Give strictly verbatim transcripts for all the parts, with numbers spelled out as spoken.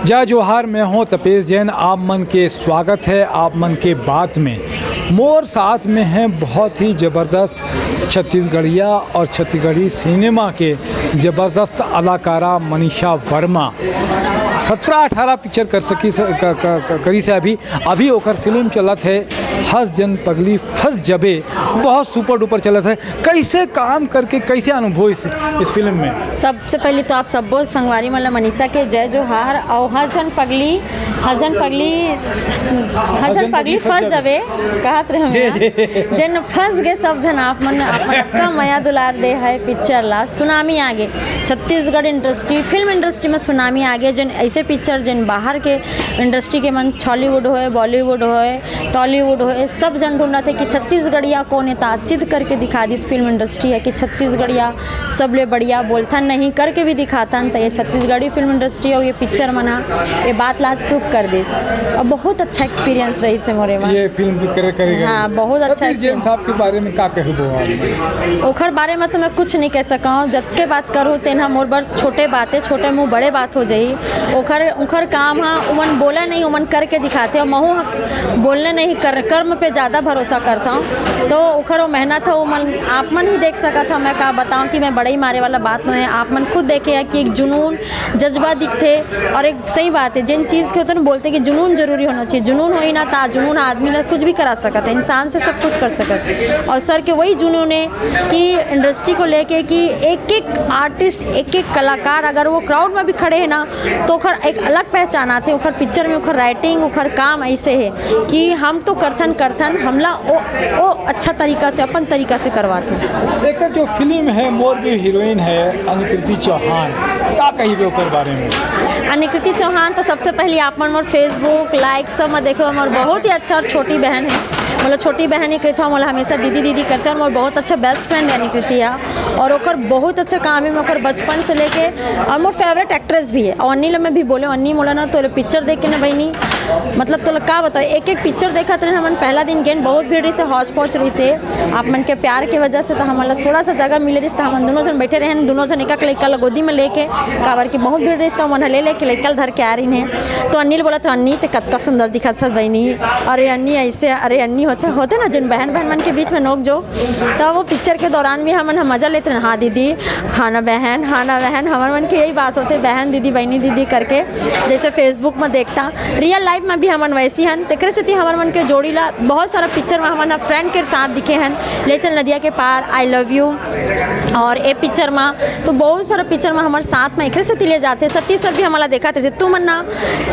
जय जोहार, मैं हूं तपेश जैन। आप मन के स्वागत है आप मन के बात में। मोर साथ में है बहुत ही जबरदस्त छत्तीसगढ़िया और छत्तीसगढ़ी सिनेमा के जबरदस्त अदाकारा मनीषा वर्मा। सत्रह अठारह पिक्चर कर सकी स-, क-, क-, क-, करी से अभी, अभी ओकर फिल्म चलत है हंस जन पगली फंस जबे, बहुत सुपर डुपर चलत है। कैसे काम करके कैसे अनुभव इस, इस फिल्म में? सबसे पहले तो आप सब्बो संगवारी मन ला मनीषा के जय जोहार। और हंस जन पगली, हंस जन पगली, हंस जन पगली फंस जबे कहत रहे जी, जी। जेन फंस गए सब झन, आप मन, आप मन का मया दुलार दे है पिक्चर ला। सुनामी आगे, छत्तीसगढ़ इंडस्ट्री, फिल्म इंडस्ट्री में सुनामी आगे। जेन ऐसे पिक्चर जेन बाहर के इंडस्ट्री के मन, छॉलीवुड होए, बॉलीवुड होए, टॉलीवुड होए, सब झन ढूंढत हे कि छत्तीसगढ़िया कौन हे, ता सिद्ध करके दिखा दिस फिल्म इंडस्ट्री है कि छत्तीसगढ़िया सबले बढ़िया बोलथन नहीं करके भी दिखाथन। तो ये छत्तीसगढ़ी फिल्म इंडस्ट्री और ये पिक्चर मन हा ये बात ला आज प्रूव कर दिस। और बहुत अच्छा एक्सपीरियंस रही से मोरे मन। ये फिल्म भी करे, करेगा। हाँ, बहुत अच्छा सतीश जैन experience। साहब के बारे में का कहबो आप? ओखर बारे में तो मैं कुछ नहीं कह सका हूँ। जतके बात करूँ तेन हा मोर बर छोटे बात है, छोटे मुँह बड़े बात हो जाही। ओखर, ओखर काम हा उमन बोला नहीं, उमन करके दिखाते। और महू हा बोलने नहीं कर, कर्म पे ज़्यादा भरोसा करता हूँ। तो ओखर वो मेहनत है, वो मन आप मन ही देख सकत हो। मैं का बताऊँ कि मैं बड़े ही मारे वाला बात नहीं है, आप मन खुद देखे है कि एक जुनून, जज्बा दिखथे। और एक सही बात है, जिन चीज़ के होते ना बोलते कि जुनून जरूरी होना चाहिए। जुनून होई ना ता जुनून आदमी ला कुछ भी करा सकत है, इंसान से सब कुछ कर सकत है। और सर के वही जुनून है कि इंडस्ट्री को लेके कि एक एक आर्टिस्ट, एक एक कलाकार अगर वो क्राउड में भी खड़े है ना, तो ओकर एक अलग पहचान आथे। ओकर पिक्चर में ओकर राइटिंग, ओकर काम ऐसे है कि हम तो करथन, करथन, हमला ओ, ओ अच्छा तरीका से, अपन तरीका से करवाथे। एकर जो फिल्म है, मोर भी हीरोइन है अनिकृति चौहान, का कहिबे ओकर बारे में? अनिकृति चौहान तो सबसे पहले आप मन मोर Facebook लाइक सब में देखे, मोर बहुत ही अच्छा और छोटी बहन है। मतलब छोटी बहन ही कहता हूँ, मतलब हमेशा दीदी दीदी करते हैं। और मोर बहुत अच्छा बेस्ट फ्रेंड है अनिकृति है, और ओकर बहुत अच्छा काम है। मैं ओकर बचपन से लेके, और मोर फेवरेट एक्ट्रेस भी है। और अन्नी ला मैं भी बोले, अन्नी मोला ना तोरे पिक्चर देख के ना बहनी, मतलब तोला का बताओ, एक एक पिक्चर देखत रहे हमन। पहला दिन गेन बहुत भीड़ रही से, हौच पौच रही से, आप मन के प्यार के वजह से तो हमन ला थोड़ा सा जगह मिले रही, तो हमन दोनों जन बैठे रहे, दोनों जन एक एक लइका ला गोदी में लेके, काबर कि बहुत भीड़ रही, तो हमन ले लेके लइका ला धर के आ रही है। तो अन्नी ला बोला तो, "अन्नी ते कतका सुंदर दिखत हस बहनी, अरे अन्नी ऐसे, अरे अन्नी" होते, होते ना जिन बहन बहन मन के बीच में नोक जो, तो वो पिक्चर के दौरान भी हमन ह मजा लेते रहे, "हाँ दीदी, हाँ ना बहन, हाँ ना बहन", हमर मन के यही बात होते, बहन दीदी, बहनी दीदी करके, जैसे Facebook में देखता, रियल लाइफ में भी हमन वैसी हन। तेकरे सेती हमर मन के जोड़ी ला बहुत सारा पिक्चर में हमन ह फ्रेंड के साथ दिखे हन, ले चल नदिया के पार, आई लव यू, और ए पिक्चर में तो बहुत सारा पिक्चर में हमर साथ में एकरे सेती ले जाते। सतीश सर भी हमला देखत रहिथे, तुमन ना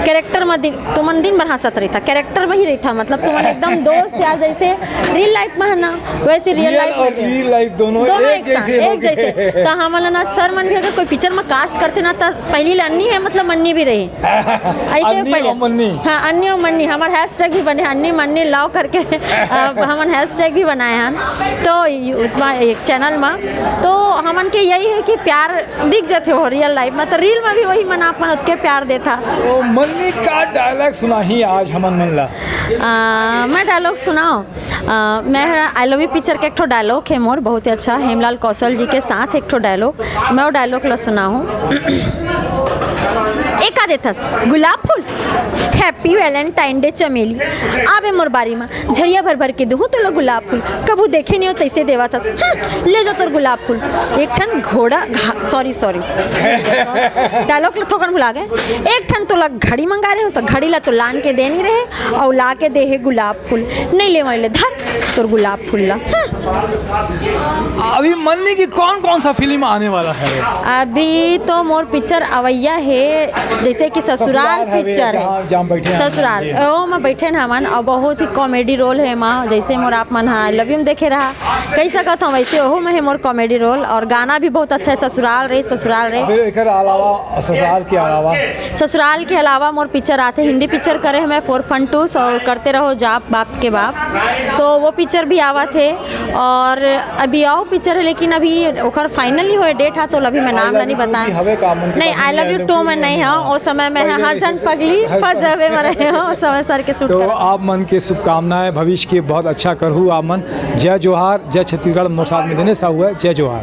कैरेक्टर में दिन, तुमन दिन भर हंसत रहिथा, कैरेक्टर में ही रहिथा, मतलब तुमन एकदम दोस्त यार, जैसे रियल लाइफ में है ना वैसे रियल रियल लाइफ और में भी। रियल लाइफ दोनों दोनों एक एक साथ, जैसे हो एक जैसे। गए। तो हमन ला ना सर मन भी अगर कोई पिक्चर में कास्ट करते ना, तो पहली ला अन्नी है, मतलब मन्नी भी रही। ऐसे अन्नी पहले। और मन्नी। हाँ, अन्नी और मन्नी, हमार हैशटैग भी बने, अन्नी मन्नी लव करके। अब हमन हैशटैग भी बनाए हैं, तो यू-, उसमें एक चैनल में, तो हमन के यही है कि प्यार दिख जाते हो रियल लाइफ में, तो रील में भी वही मन आप मन के प्यार देता। तो मन्नी का डायलॉग सुनाही आज हमन मन ला। आ, मैं डायलॉग सुनाओ। आ, मैं आई लव यू पिक्चर के एक ठो डायलॉग है मोर, बहुत ही अच्छा, हेमलाल कौशल जी के साथ एक ठो डायलॉग, मैं वो डायलॉग ला सुनाहूँ। एक का देथस गुलाब फूल, हैप्पी वैलेंटाइन डे चमेली, आबे मोर बारी में, झरिया भर भर के दूहूँ तोला गुलाब फूल, कभू देखे नहीं हो तैसे देवा थस, हम्म, ले जा तोर गुलाब फूल। एक ठन घोड़ा, घा-, सॉरी, सॉरी, डायलॉग ला थोकन भुला गए। एक ठन तोला घड़ी मंगा रहे हो, तो घड़ी ला तो लान के दे नहीं रहे, और ला के दे है गुलाब फूल, नहीं लेवई ले धर तोर गुलाब फूल ला। हम्म। अभी मन्नी की कौन कौन सा फिल्म आने वाला है? अभी तो मोर पिक्चर अवैया है, जैसे कि ससुराल ससुराल हवे, पिक्चर है। जहाँ, जहाँ बैठे हैं ससुराल, जी। ओ में बैठे हैं हमन, और बहुत ही कॉमेडी रोल है माँ, जैसे मोर आप मन हा आई लव यू में देखे रहा, कह सकत हूँ वैसे ओहू में है मोर कॉमेडी रोल, और गाना भी बहुत अच्छा है, ससुराल रे, ससुराल रे। फिर एकर अलावा, ससुराल के अलावा? ससुराल के अलावा मोर पिक्चर आते, हिंदी पिक्चर करे हैं मैं, फोर फन टू और करते रहो जॉब बाप के बाप, तो वो पिक्चर भी आवा थे। और अभी आओ पिक्चर है, लेकिन अभी ओकर फाइनल नहीं होए डेट है, तो अभी मैं नाम ला नहीं बताया। हवे का मन के नहीं, पास आई लव यू टू में नहीं है, उस समय मैं हंस जन पगली फंस जावे में रहे हो, उस समय सर के शूट तो कर। आप मन के शुभकामनाएं, भविष्य के बहुत अच्छा करहू आप मन। जय जोहार, जय छत्तीसगढ़, मोर साथ में दिनेश साहू है। जय जोहार।